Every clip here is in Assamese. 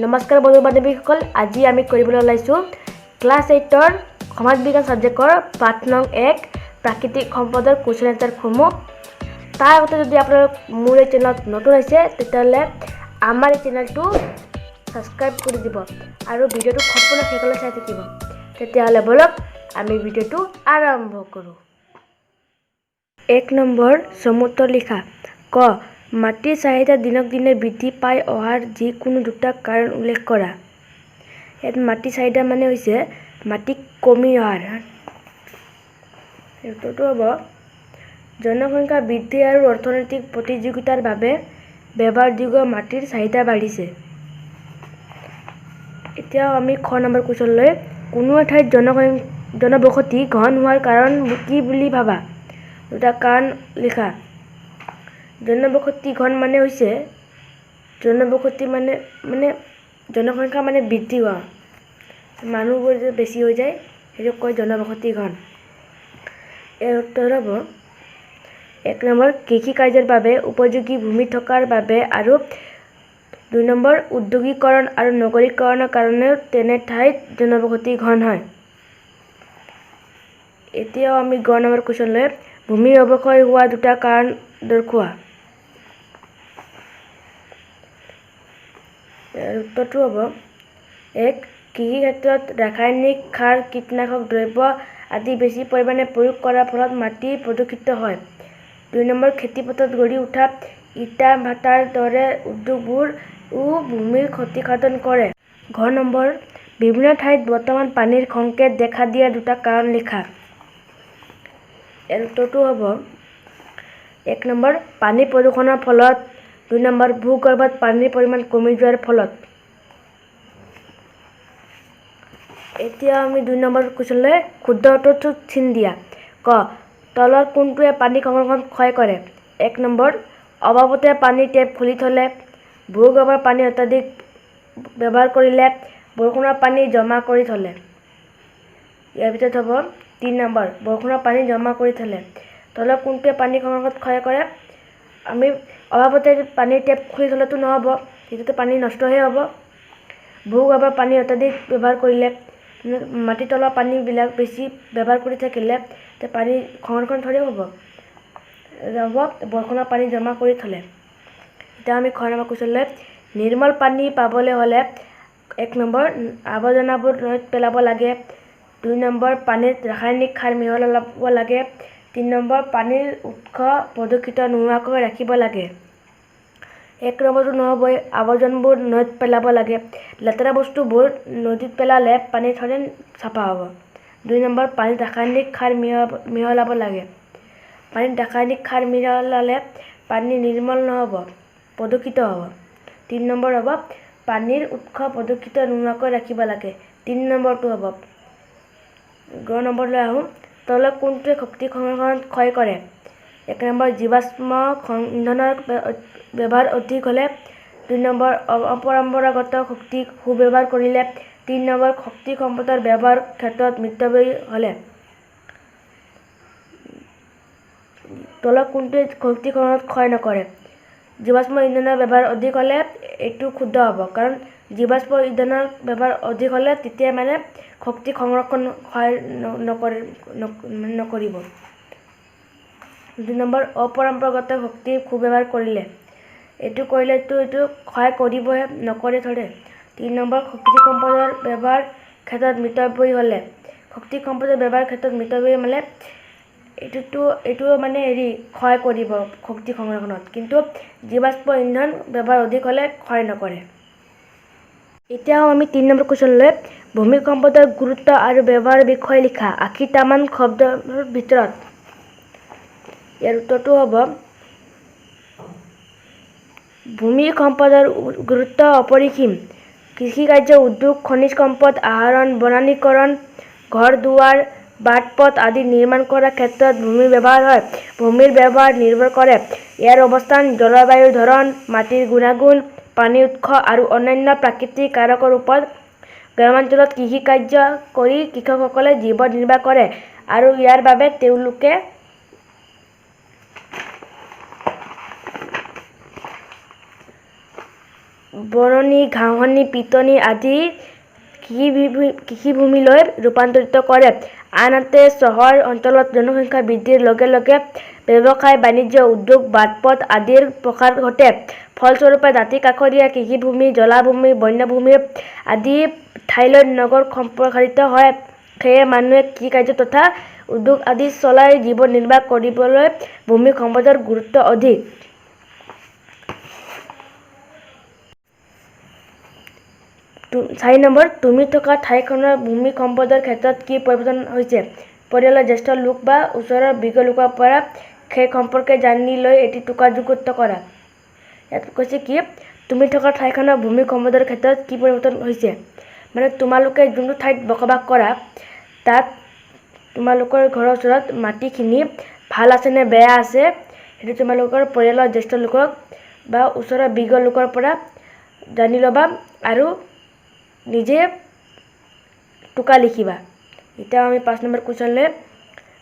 নমস্কাৰ বন্ধু বান্ধৱীসকল, আজি আমি কৰিবলৈ ওলাইছোঁ ক্লাছ এইটৰ সমাজ বিজ্ঞান ছাবজেক্টৰ পাঠ নং 1 প্ৰাকৃতিক সম্পদৰ কুৱেশ্যন এনচাৰসমূহ। তাৰ আগতে যদি আপোনালোক মোৰ এই চেনেলত নতুন হৈছে, তেতিয়াহ'লে আমাৰ এই চেনেলটো ছাবস্ক্ৰাইব কৰি দিব আৰু ভিডিঅ'টো সম্পূৰ্ণ শেষলৈ চাই থাকিব। তেতিয়াহ'লে ব'লক, আমি ভিডিঅ'টো আৰম্ভ কৰোঁ। 1 নম্বৰ, চমু উত্তৰ লিখা। ক, মাটিৰ চাহিদা দিনক দিনে বৃদ্ধি পাই অহাৰ যিকোনো দুটা কাৰণ উল্লেখ কৰা। ইয়াত মাটিৰ চাহিদা মানে হৈছে মাটি কমি অহাৰ। উত্তৰটো হ'ব জনসংখ্যা বৃদ্ধি আৰু অৰ্থনৈতিক প্ৰতিযোগিতাৰ বাবে ব্যৱহাৰযোগ্য মাটিৰ চাহিদা বাঢ়িছে। এতিয়াও আমি খ নম্বৰ কুৱেশ্যনলৈ। কোনো এঠাইত জনবসতি ঘন হোৱাৰ কাৰণ কি বুলি ভাবা? দুটা কাৰণ লিখা। জনবসতি ঘন মানে হৈছে, জনবসতি মানে মানে জনসংখ্যা মানে বৃদ্ধি হোৱা, মানুহবোৰ যে বেছি হৈ যায়, সেইটোক কয় জনবসতি ঘন। ইয়াৰ উত্তৰ হ'ব 1 নম্বৰ, কৃষি কাৰ্যৰ বাবে উপযোগী ভূমি থকাৰ বাবে আৰু 2 নম্বৰ, উদ্যোগীকৰণ আৰু নগৰীকৰণৰ কাৰণেও তেনে ঠাইত জনবসতি ঘন হয়। এতিয়াও আমি গ নম্বৰ কুৱেশ্যনলৈ। ভূমি অৱক্ষয় হোৱা দুটা কাৰণ দৰ্শোৱা। ইয়াৰ উত্তৰটো হ'ব 1, কৃষি ক্ষেত্ৰত ৰাসায়নিক সাৰ, কীটনাশক দ্ৰব্য আদি বেছি পৰিমাণে প্ৰয়োগ কৰাৰ ফলত মাটি প্ৰদূষিত হয়। 2 নম্বৰ, খেতিপথাৰত গঢ়ি উঠা ইটা ভাটাৰ দৰে উদ্যোগবোৰো ভূমিৰ ক্ষতিসাধন কৰে। ঘ নম্বৰ, বিভিন্ন ঠাইত বৰ্তমান পানীৰ সংকট দেখা দিয়াৰ দুটা কাৰণ লিখা। ইয়াৰ উত্তৰটো হ'ব 1 নম্বৰ, পানী প্ৰদূষণৰ ফলত, 2 নম্বৰ, ভূগৰ্ভত পানীৰ পৰিমাণ কমি যোৱাৰ ফলত। এতিয়া আমি 2 নম্বৰ কুৱেশ্যনলৈ। শুদ্ধ উত্তৰটো চিন দিয়া। ক, তলৰ কোনটোৱে পানী সংৰক্ষণ ক্ষয় কৰে? 1 নম্বৰ, অবাবতে পানীৰ টেপ খুলি থ'লে, ভূগৰ্ভৰ পানী অত্যাধিক ব্যৱহাৰ কৰিলে, বৰষুণৰ পানী জমা কৰি থ'লে। ইয়াৰ ভিতৰত হ'ব 3 নম্বৰ, বৰষুণৰ পানী জমা কৰি থ'লে। তলৰ কোনটোৱে পানী সংৰক্ষণ ক্ষয় কৰে? আমি অবাবতে পানীৰ টেপ খুলি থ'লেতো নহ'ব, তেতিয়াতো পানী নষ্টহে হ'ব। ভূগৰ্ভৰ পানী অত্যাধিক ব্যৱহাৰ কৰিলে, মাটিৰ তলৰ পানীবিলাক বেছি ব্যৱহাৰ কৰি থাকিলে পানী সংৰক্ষণ থ'লেও হ'ব হ'ব বৰষুণৰ পানী জমা কৰি থ'লে। এতিয়া আমি খ নম্বৰ কুৱেশ্যনলৈ। নিৰ্মল পানী পাবলৈ হ'লে 1 নম্বৰ, আৱৰ্জনাবোৰ নৈত পেলাব লাগে, 2 নম্বৰ, পানীত ৰাসায়নিক সাৰ মিহলাব লাগে, 3 নম্বৰ, পানীৰ উৎস প্ৰদূষিত নোহোৱাকৈ ৰাখিব লাগে। 1 নম্বৰটো নহ'বই, আৱৰ্জনাবোৰ নৈত পেলাব লাগে। লেতেৰা বস্তুবোৰ নদীত পেলালে পানী থৰে চাফা হ'ব? 2 নম্বৰ, পানীত ৰাসায়নিক সাৰ মিহলাব লাগে। পানীত ৰাসায়নিক সাৰ মিহলালে পানী নিৰ্মল নহ'ব, প্ৰদূষিত হ'ব। 3 নম্বৰ হ'ব পানীৰ উৎস প্ৰদূষিত নোহোৱাকৈ ৰাখিব লাগে। 3 নম্বৰটো হ'ব। গ নম্বৰলৈ আহোঁ। তলৰ কোনটোৱে শক্তি সংৰক্ষণ ক্ষয় কৰে? 1 নম্বৰ, জীৱাশ্ম ইন্ধনৰ ব্যৱহাৰ অধিক হ'লে, 2 নম্বৰ, অপৰম্পৰাগত শক্তি সুব্যৱহাৰ কৰিলে, 3 নম্বৰ, শক্তি সম্পদৰ ব্যৱহাৰ ক্ষেত্ৰত মিতব্যয়ী হ'লে। তলৰ কোনটোৱে শক্তি সংৰক্ষণ ক্ষয় নকৰে? জীৱাশ্ম ইন্ধনৰ ব্যৱহাৰ অধিক হ'লে এইটো শুদ্ধ হ'ব, কাৰণ জীৱাশ্ম ইন্ধনৰ ব্যৱহাৰ অধিক হ'লে তেতিয়া মানে শক্তি সংৰক্ষণ ক্ষয় নকৰে, নকৰিব। 2 নম্বৰ, অপৰম্পৰাগত শক্তি সুব্যৱহাৰ কৰিলে, এইটো কৰিলেতো এইটো সহায় কৰিবহে, নকৰে থৰে? 3 নম্বৰ, শক্তি সম্পদৰ ব্যৱহাৰ ক্ষেত্ৰত মিতব্যয়ী হ'লে। শক্তি সম্পদৰ ব্যৱহাৰ ক্ষেত্ৰত মিতব্যয়ী মানে এইটো মানে হেৰি ক্ষয় কৰিব শক্তি সংৰক্ষণত, কিন্তু জীৱাশ্ম ইন্ধন ব্যৱহাৰ অধিক হ'লে ক্ষয় নকৰে। এতিয়াও আমি 3 নম্বৰ কুৱেশ্যনলৈ। ভূমি সম্পদৰ গুৰুত্ব আৰু ব্যৱহাৰৰ বিষয়ে লিখা 80টামান শব্দৰ ভিতৰত। ইয়াৰ উত্তৰটো হ'ব ভূমি সম্পদৰ গুৰুত্ব অপৰিসীম। কৃষিকাৰ্য, উদ্যোগ, খনিজ সম্পদ আহৰণ, বনানীকৰণ, ঘৰ দুৱাৰ, বাট পথ আদি নিৰ্মাণ কৰাৰ ক্ষেত্ৰত ভূমিৰ ব্যৱহাৰ হয়। ভূমিৰ ব্যৱহাৰ নিৰ্ভৰ কৰে ইয়াৰ অৱস্থান, জলবায়ুৰ ধৰণ, মাটিৰ গুণাগুণ, পানীৰ উৎস আৰু অন্যান্য প্ৰাকৃতিক কাৰকৰ ওপৰত। গ্ৰামাঞ্চলত কৃষিকাৰ্য কৰি কৃষকসকলে জীৱন নিৰ্বাহ কৰে আৰু ইয়াৰ বাবে তেওঁলোকে বননি, ঘাঁহনি, পিটনি আদি কৃষিভূমিলৈ ৰূপান্তৰিত কৰে। আনহাতে চহৰ অঞ্চলত জনসংখ্যা বৃদ্ধিৰ লগে লগে ব্যৱসায় বাণিজ্য, উদ্যোগ, বাট-পথ আদিৰ প্ৰসাৰ ঘটে। ফলস্বৰূপে দাঁতি-কাষৰীয়া কৃষিভূমি, জলাভূমি, বন্যভূমি আদি ঠাইলৈ নগৰ সম্প্ৰসাৰিত হয়। সেয়ে মানুহে কৃষিকাৰ্য তথা উদ্যোগ আদি চলাই জীৱন নিৰ্বাহ কৰিবলৈ ভূমি সম্পদৰ গুৰুত্ব অধিক। 4 নম্বৰ, তুমি থকা ঠাইখনৰ ভূমি সম্পদৰ ক্ষেত্ৰত কি পৰিৱৰ্তন হৈছে? পৰিয়ালৰ জ্যেষ্ঠ লোক বা ওচৰৰ বিজ্ঞ লোকৰ পৰা সেই সম্পৰ্কে জানি লৈ এটি টোকা যুগুত কৰা। ইয়াত কৈছে কি, তুমি থকা ঠাইখনৰ ভূমি সম্পদৰ ক্ষেত্ৰত কি পৰিৱৰ্তন হৈছে, মানে তোমালোকে যোনটো ঠাইত বসবাস কৰা তাত তোমালোকৰ ঘৰৰ ওচৰত মাটিখিনি ভাল আছে নে বেয়া আছে সেইটো তোমালোকৰ পৰিয়ালৰ জ্যেষ্ঠ লোকক বা ওচৰৰ বিজ্ঞ লোকৰ পৰা জানি ল'বা আৰু নিজে টোকা লিখিবা। এতিয়া আমি 5 নম্বৰ কুৱেশ্যনলৈ,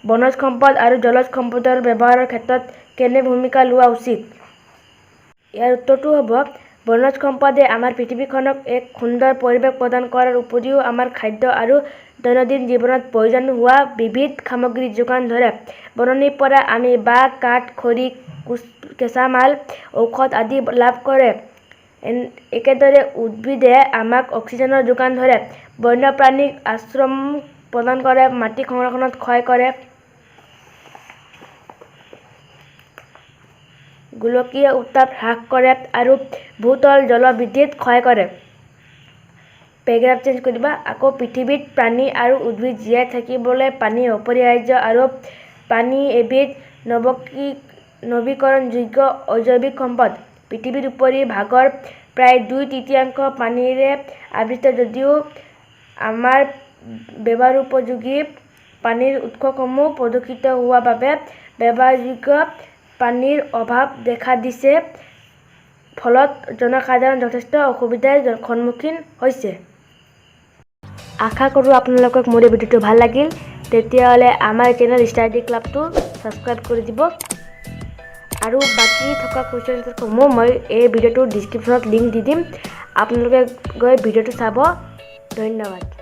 বনজ সম্পদ আৰু জলজ সম্পদৰ ব্যৱহাৰৰ ক্ষেত্ৰত কেনে ভূমিকা লোৱা উচিত? ইয়াৰ উত্তৰটো হ'ব, বনজ সম্পদে আমাৰ পৃথিৱীখনক এক সুন্দৰ পৰিৱেশ প্ৰদান কৰাৰ উপৰিও আমাৰ খাদ্য আৰু দৈনন্দিন জীৱনত প্ৰয়োজন হোৱা বিবিধ সামগ্ৰী যোগান ধৰে। বননিৰ পৰা আমি বাঁহ, কাঠ, খৰি, কেঁচামাল, ঔষধ আদি লাভ কৰে। একেদৰে উদ্ভিদে আমাক অক্সিজেনৰ যোগান ধৰে, বন্যপ্ৰাণীক আশ্ৰয় প্ৰদান কৰে, মাটি সংৰক্ষণত সহায় কৰে, গোলকীয় উত্তাপ হ্ৰাস কৰে আৰু ভূতল জল বৃদ্ধিত সহায় কৰে। পেৰেগ্ৰাফ চেঞ্জ কৰিবা। আকৌ পৃথিৱীত প্ৰাণী আৰু উদ্ভিদ জীয়াই থাকিবলৈ পানী অপৰিহাৰ্য আৰু পানী এবিধ নৱীকৰণযোগ্য অজৈৱিক সম্পদ। পৃথিৱীৰ উপৰি ভাগৰ প্ৰায় 2/3 পানীৰে আবৃত যদিও আমাৰ ব্যৱহাৰোপযোগী পানীৰ উৎসসমূহ প্ৰদূষিত হোৱা বাবে ব্যৱহাৰযোগ্য পানীৰ অভাৱ দেখা দিছে। ফলত জনসাধাৰণ যথেষ্ট অসুবিধাৰ সন্মুখীন হৈছে। আশা কৰোঁ আপোনালোকক মোৰ এই ভিডিঅ'টো ভাল লাগিল। তেতিয়াহ'লে আমাৰ চেনেল ষ্টাডি ক্লাবটো ছাবস্ক্ৰাইব কৰি দিব আৰু বাকী থকা কুৱেশ্যনসমূহ মই এই ভিডিঅ'টোৰ ডিছক্ৰিপশ্যনত লিংক দি দিম, আপোনালোকে গৈ ভিডিঅ'টো চাব। ধন্যবাদ।